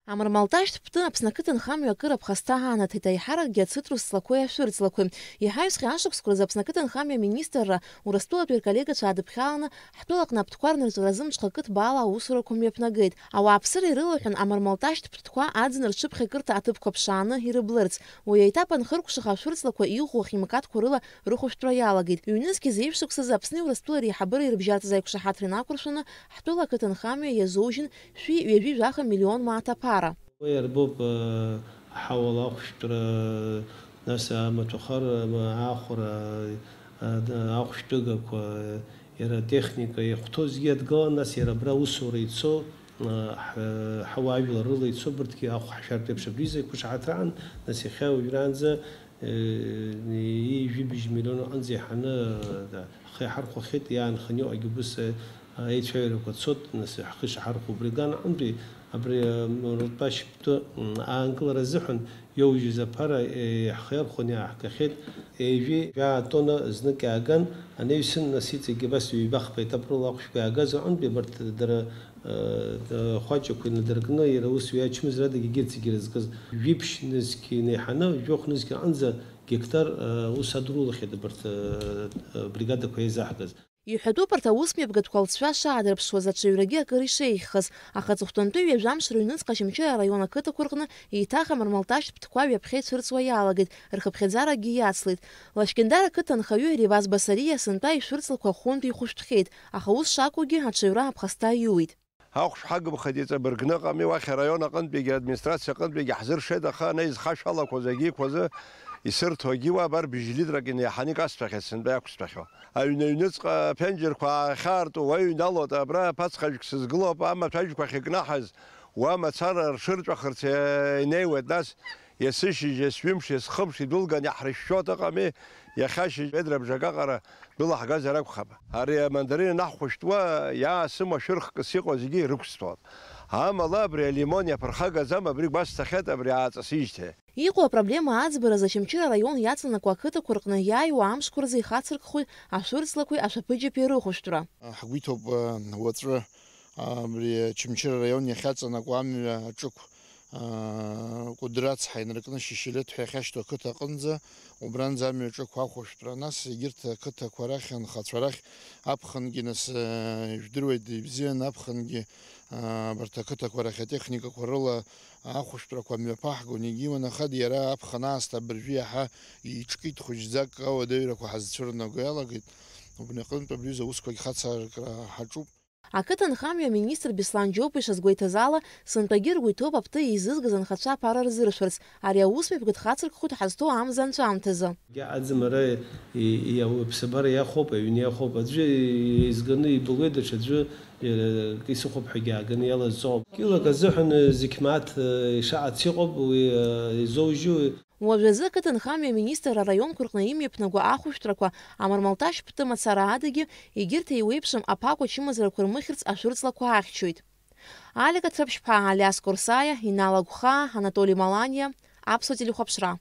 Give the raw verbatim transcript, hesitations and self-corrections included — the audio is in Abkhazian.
Амармалташьтә птәы Аԥсны ақыҭанхамҩа акыр аԥхасҭа аанаҭеит, аиҳаракгьы ацитрус ҵлақәеи ашәыр ҵлақәеи. Иҳаҩсхьеи ашықәсқәа рзы Аԥсны ақыҭанхамҩа аминистрра Урыстәылатәи рколлегацәа аадыԥхьаланы, ҳтәылаҟны аптқәа рнырҵәара азымҽха кыҭбаала аусурақәа мҩаԥнагеит. Ауааԥсыра ирылаҳәан амармалташьтә птқәа аӡын рҽыԥхьакырҭа аҭыԥқәа ԥшааны ирыблырц. Уи аетап анхыркәшаха ашәыр ҵлақәа иӷәӷәоу ахимикатқәа рыла рыхәышәтәра иалагеит. Ҩнызқьи зеижә шықәсазы Аԥсни Урыстәылеи реиҳабыра ирыбжьартә аиқәшаҳаҭра инақәыршәаны, ҳтәыла ақыҭанхамҩа иазоужьын шәи ҩажәи жәаха миллион мааҭ аԥара. Уи иарбоуп, э, аҳауала ахәшәтәра, нас амаҭәахара, м, аахәара, э, д-, ахәшәтәыгақәа, иара атехника иахәҭоу зегьы иадгылан, нас иара абра аусура ицо, э, ҳ-, ҳауаажәлар рыла ицо, абырҭгьы ахә ҳшәартә еиԥш абри изы иқәшаҳаҭраан, нас иахьа уажәраанӡа, э, ҩажәи быжь миллион аҟынӡа иҳаны, э, да, ҳхы иаҳархәахьеит, иаанханы иҟагьы убыс, э, аицәажәарақәа цот, нас ҳхы ишаҳархәо убри аган аҟынтәи, абри, э, амармалташьтә птәы, м, аанкылара азыҳәан иоужьыз аԥара, э, ҳхы иархәаны иааҳгахьеит. Ҩажәи жәаа тонна знык иааган, анаҩсан, нас иҵегьгьы абас ҩба-хԥа етап рыла ахәшәқәа иаагаз аҟынтәи абарҭ дара, э, д-, хәаҷақәа инадыркны, иара ус ҩы ачымазарадагьы егьырҭ зегьы ирызкыз жәиԥшь нызқь инеиҳаны, жәохә нызқь аҟынӡа геқтар, э, ус адурылахьеит абарҭ, э, э, бригадақәа еизаҳгаз. Иҳәатәуп арҭ аусмҩаԥгатәқәа алҵшәа шаадырԥшуаз, аҽаҩрагьы акыр ишеиӷьхаз, аха аҵыхәтәантәи ҩажәа мшы рыҩнуҵҟа Очамчыра араион ақыҭақәа рҟны еиҭах амармалташьтә птқәа ҩаԥхьа ицәырҵуа иалагеит, рхыԥхьаӡарагьы иацлеит. Лашькьындар ақыҭа анхаҩы Реваз Басариа сынтәа ишәырҵлақәа хәынтә ихәышәтәхьеит, аха ус шакәугьы аҽаҩра аԥхасҭа иуит. Ахәшә ҳагымхеит, иҵабыргны ыҟами, уахь араион аҟынтәигьы, администрациа аҟынтәигьы ҳзыршеит, аха ана изхашәалақәоз агьиқәа азы исырҭогьы уа абар быжь литрак инеиҳаны икасҭәахьеит сынтәа иақәсҭәахьоу. Аҩны аҩныҵҟа аԥенџьырқәа аахьаарту уаҩ далоуп, абра аԥацхажәк сызгылоуп, амаҭәажәқәа ахьыкнаҳаз, уа мацара ршырҵәахырц, э, инеиуеит, нас есышьыжь, есҩымш, есхымш идәылган иаҳрышәшәо ак ыҟами, иахьа ашьыжь ведра бжак аҟара дәылаҳгазар акәхап. Ари амандарин анаҳхәышәтәуа, иаасымоу ашәырхкыс иҟоу зегьы ирықәсҭәон. Амала абри алимон иаԥырхагаӡам, абри гәасҭахьеит, абри ааҵысижьҭеи. Иҟоу апроблема аӡбараз Очамчыра араион иаҵанакуа ақыҭақәа рҟны иааиуа амшқәа рзы ихацыркхоит ашәырҵлақәеи ашәаԥыџьаԥи рыхәышәтәра. Ҳгәы иҭоуп, уаҵәы абри Очамчыра араион иахьаҵанакуа амҩа аҿықә, Кәыдры ацҳа инаркны Шьышьылеҭ ҳәа иахьашьҭоу ақыҭа аҟынӡа, убранӡа амҩа аҿықә ахәышәтәра, нас егьырҭ ақыҭақәа рахь, анхацәа рахь, аԥхынгьы нас, жәдыруеит, ибзиан, аԥхынгьы, абарҭ ақыҭақәа рахь атехникақәа рыла ахәышәтәрақәа мҩаԥаҳгон, егьиуан, аха иара аԥхын аасҭа абыржәы иаҳа иҿкит, хәыҷӡак ауадаҩрақәа ҳазцәырнаго иалагеит. Убри аҟынтә абри аҩыза аусқәагь хацыркра ҳаҿуп. Ақыҭанхамҩа аминистр Беслан Џьопуа ишазгәеиҭаз ала, сынтәагьы ргәы иҭоуп аптәы еизызгаз анхацәа аԥара рзыршәырц, ари аусмҩаԥгатә хацыркхоит ҳазҭоу амза анҵәамҭазы. Аӡымара и-, и-, аԥсабара иахәоуп, аҩны иахәоуп, аӡәы еизганы ибылуеит, даҽаӡәы, э, исыхәап ҳәагьы ааганы иалазҵо. Килак азыҳәан, э, зқьмаҭ, э, ишаҟац иҟоуп, уи, э, изоужьу. Уажәазы ақыҭанхамҩа аминистр араионқәа рҟны имҩаԥнагоу ахәышәтәрақәа, амармалташь птымацара адагьы, егьырҭ еиуеиԥшым аԥакәа чымазарақәа рмыхьырц ашәырҵлақәа ахьчоит. Алика Ҭраԥшьԥҳа, Алиас Курсаиа, Инал Агәхаа, Анатоли Маланиа, Аԥсуа телехәаԥшра.